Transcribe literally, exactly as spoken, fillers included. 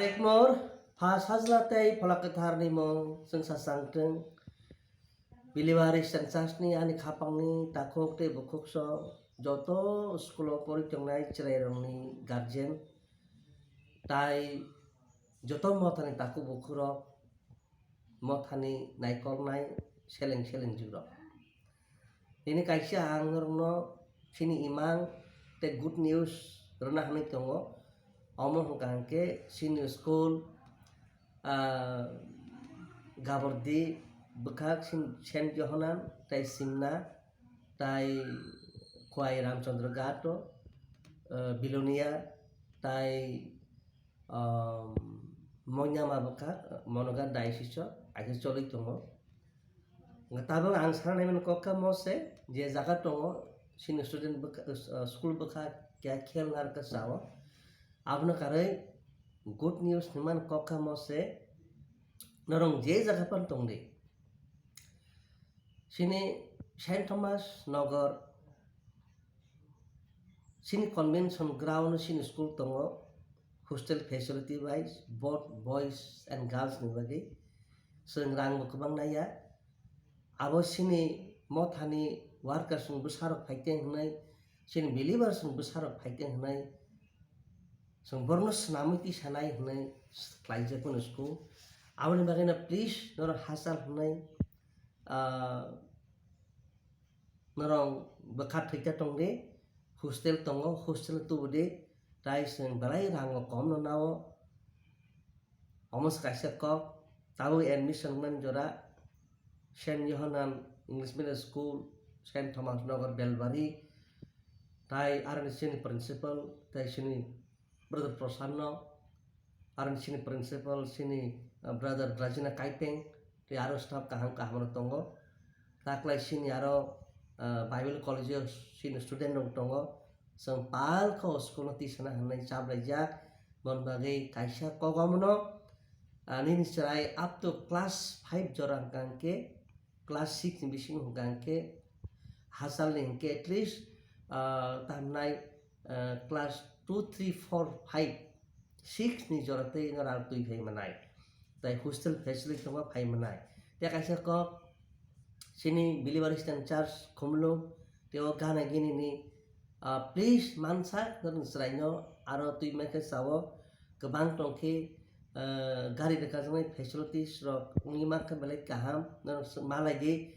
Ekmor, pha sajla tei phola kwtharni mung chwngsa changtwng. Believer Christian Churchni ani khapangni takhuk tei bukhuk song joto school-o porwi tongnai chwrairokni guardian tai joto mothani takhuk bukhurok, mothani naikolnai seleng selengjwkrok. Tini kaisa ang norokno chini imang tei good news rwna hwnwi tongo. Omo hwnkha hwnkhe chini school, ah, Gabordi bwkhak sin-, Saint Johanan tei Simna tai Khwai Ramchandra Ghat o, ah, Bilonia tai, um, Monyama bwkhak Monoghat diocese o aise choli tongo. Tabuk ang sana naimani kok kha mo se je jaga tongo, chini student bwkha, uh, school bwkha kya khel narwkha sao. Abono karwi good news hinmani kok kha mo se norok je jaga pan tongdi. Chini Saint Thomas Nagar, chini convention ground chini school tongo, hostel facility wise, both boys and girls ni bagwi. Chwng rang bo kwbang naiya. Abo chini mothani workers ni bwsarok phaiteng hwnwi, chini believers ni bwsarok phaiteng hwnwi, chwng borno swnamwi tisanai hwnwi khlaijak mano school. Aboni bagwino please norok hachal hwnwi, ah, norok bwkha thwita tongdi, hostel tongo, hostel tubudi, tai chwng belai rango komno nao. Omo se kaisa kok, tabuk admission mani jora, Saint Johanan English Medium School, Saint Thomas Nagar Belbari, tai aroni chini principal, tai chini brother Prasanno, aroni chini principal, chini, uh, brother Drajina Kaipeng, tei aro staff kaham kaham rok tongo. Taklai chini aro, uh, Bible College o chini student rok tongo. Chwng palkha o school no tisana hwnwi chaplaijak. Bon bagwi kaisa kok omono, ah, nini chwrai up to class five jora hwnkha hwnkhe, class six ni bisingo hwnkha hwnkhe, hachalni hwnkhe at least, ah, tamnai, ah, class two, three, four, five, six ni jora tei norok twi phai manai. Tai hostel facility tongo phai manai. Tei kaisa kok chini Believer Christian Church Khumulwng tei o gana gini ni, ah, please mansa norok chwraino aro twi mankhe sao kwbang tongkhe, ah, gari rwkhajaknai facilities rok wngwi mankha belai kaham norok s-, malai di